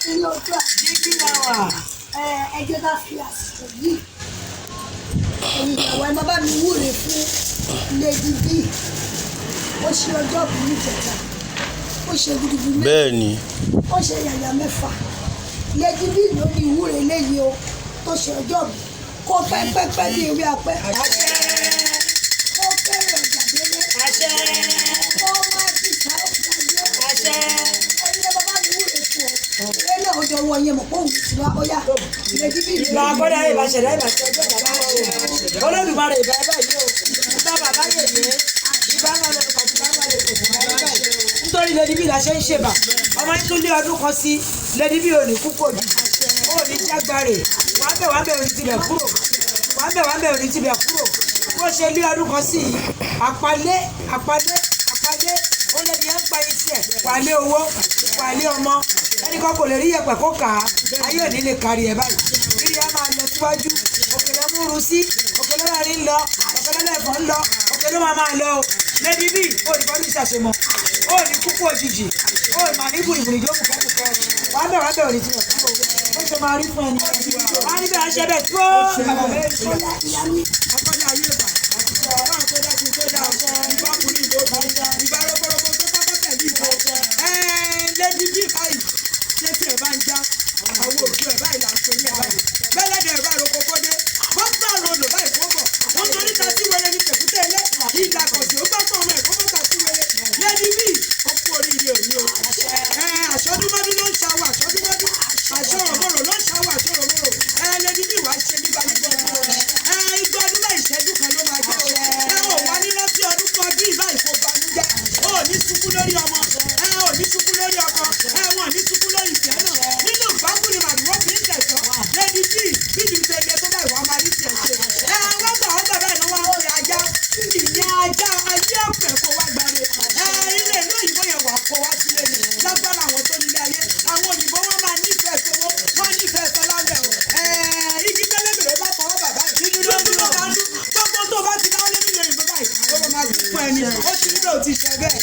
Ilé ojú à. Jígí làwà. Ẹ jẹ́ ká fi àsìkò yìí. Ẹ̀yin ìyàwó, ẹ má bá mi wúre fún Lady B. Ó ṣe ọjọ́ ìbí níjẹta. Ó ṣe gudugudu méje. Bẹ́ẹ̀ ni. Ó ṣe yàyà mẹ́fà. Lady B ló ní ìwúre léyìí o tó ṣe ọjọ́ ìbí. Kó pẹ́pẹ́pẹ́ bí ewé apẹ́. Kó kéré ọjà délé. Kó má ti sá òkú ayé. Ẹ̀yin ẹ bá mi wúre fún o. Eré náà ó dọwọ́ yẹn mọ̀ pé òun ti wá ó yá. Lady B ló Ìbà akọ́dá, ìbà ṣẹ̀dá, ìbà ṣe ọjọ́ bàbá wa o. Olódùmarè, ìbà ẹ báyìí o. Ìbà bàbá yèyé. Ìbà máa lọ pàtó bá wà lè kò fún ẹ báyìí. Nítorí Lady B la ṣe ń ṣèbà. Ọmọ yín tún lé ọdún kan sí. Lady B ò ní kú kò jù. Ó ní jágbárè. Wàá bẹ̀ wàá bẹ̀ ò ní tibẹ̀ kúrò. Wàá bẹ̀ wàá bẹ̀ ò ní tibẹ̀ kúrò. Bó ṣe lé ọdún kan sí yìí, àpalé àpalé àpalé ó lé ní ẹ̀ ń pa yín tiẹ̀. Wà lé owó, wà lé ọmọ. Ẹnì kan kò lè rí yẹ̀pẹ̀ kó kà á. Ayé ò ní lè kárí ẹ̀ báyìí. Rírí á máa lọ síwájú. Òkè ló múru sí. Òkè ló láàrin ń lọ. Òkè ló lẹ̀fọ́ ń lọ. Òkè ló máa máa lọ o. Lady B, ó ní bọ́dún ìṣàṣemọ̀. Ó ní kúkú òjijì. Ó mà ní bùrìbùrì yóò mú kẹ́kọ̀ọ́. Wàá bẹ̀ wàá bẹ̀ ò ní tiẹ̀ kúrò. Ó ṣe máa rí fún ẹni. Wàá níbẹ̀ á ṣe bẹ̀ tó. Bọ́lá ìyá mi. Akọ́dá ayé ìbà, ọlọ́run tó dá kí n tó dá ọ, ìbá ọkùnrin, ìbò obìnrin, ìbá rogborobo tó pápá pẹ̀lú ìbò. Lady B báyìí, ṣé tí ẹ bá ń já, àwọn òkú ẹ̀ báyìí là ń torí ẹ̀ báyìí. Bẹ́lẹ́dẹ̀ ẹ̀ bá roko kódé, bó bá rodò báyìí kó bọ̀, wọ́n torí ta sí wẹrẹ ní tẹ̀kútẹ́ ilé, ìlà kọ̀sì ó gbọ́ pọ̀ ọmọ ẹ̀ kó bọ́ ta sí wẹrẹ. Lady B, ó kú oríire òní o. Àṣọdúnmọ́dún ló ń ṣàwọ̀ àṣọdúnmọ́dún, àṣọrọ̀mọ́rọ̀ ló ń ṣàwọ̀ àṣọrọ̀mọ́rọ̀. Lady B, wàá ṣe nígbà nígbà ọdún o. Igba ọdún báyìí ìṣẹ́jú kan ló máa jẹ́ o. Ò wá ní rántí ọdún kan ọdún ìbá ìfowópamọ́. Ò ní sunkún lórí ọmọ. Ò ní sunkún lórí ọkọ. Wọn ò ní sunkún lórí ìfẹ́ náà. Nínú ìgbágùn ni màdìwọ́ fi ń tẹ̀sán. Lady B, bí ìlú ṣe le tó báyìí, wàá máa rí tiẹ̀ ṣe. Wọ́n gbà wọ́n gbà báyìí ni wọ́n ń pe ajá. Ìyẹn ajá ayé ọ̀pẹ̀ kó wá gbàre. Ilé ìlú òyìnbó yẹn wà kó wá sílé ni. Lágbára àwọn tó nílé ayé. Àwọn òyìnbó wọn máa nífẹ̀ẹ́ sówó. Wọ́n nífẹ̀ẹ́ sọlá bẹ̀ o. Igi tẹ́lẹ̀bẹ̀rẹ̀ bá fọwọ́ bàbá yìí. Nínú ló máa ń dún. Gbogbo tó bá ti dáwọ́ lé nílé òyìnbó báyìí, ó máa dún fún ẹni. Ó ti rí bẹ́ẹ̀, ó ti ṣe bẹ́ẹ̀.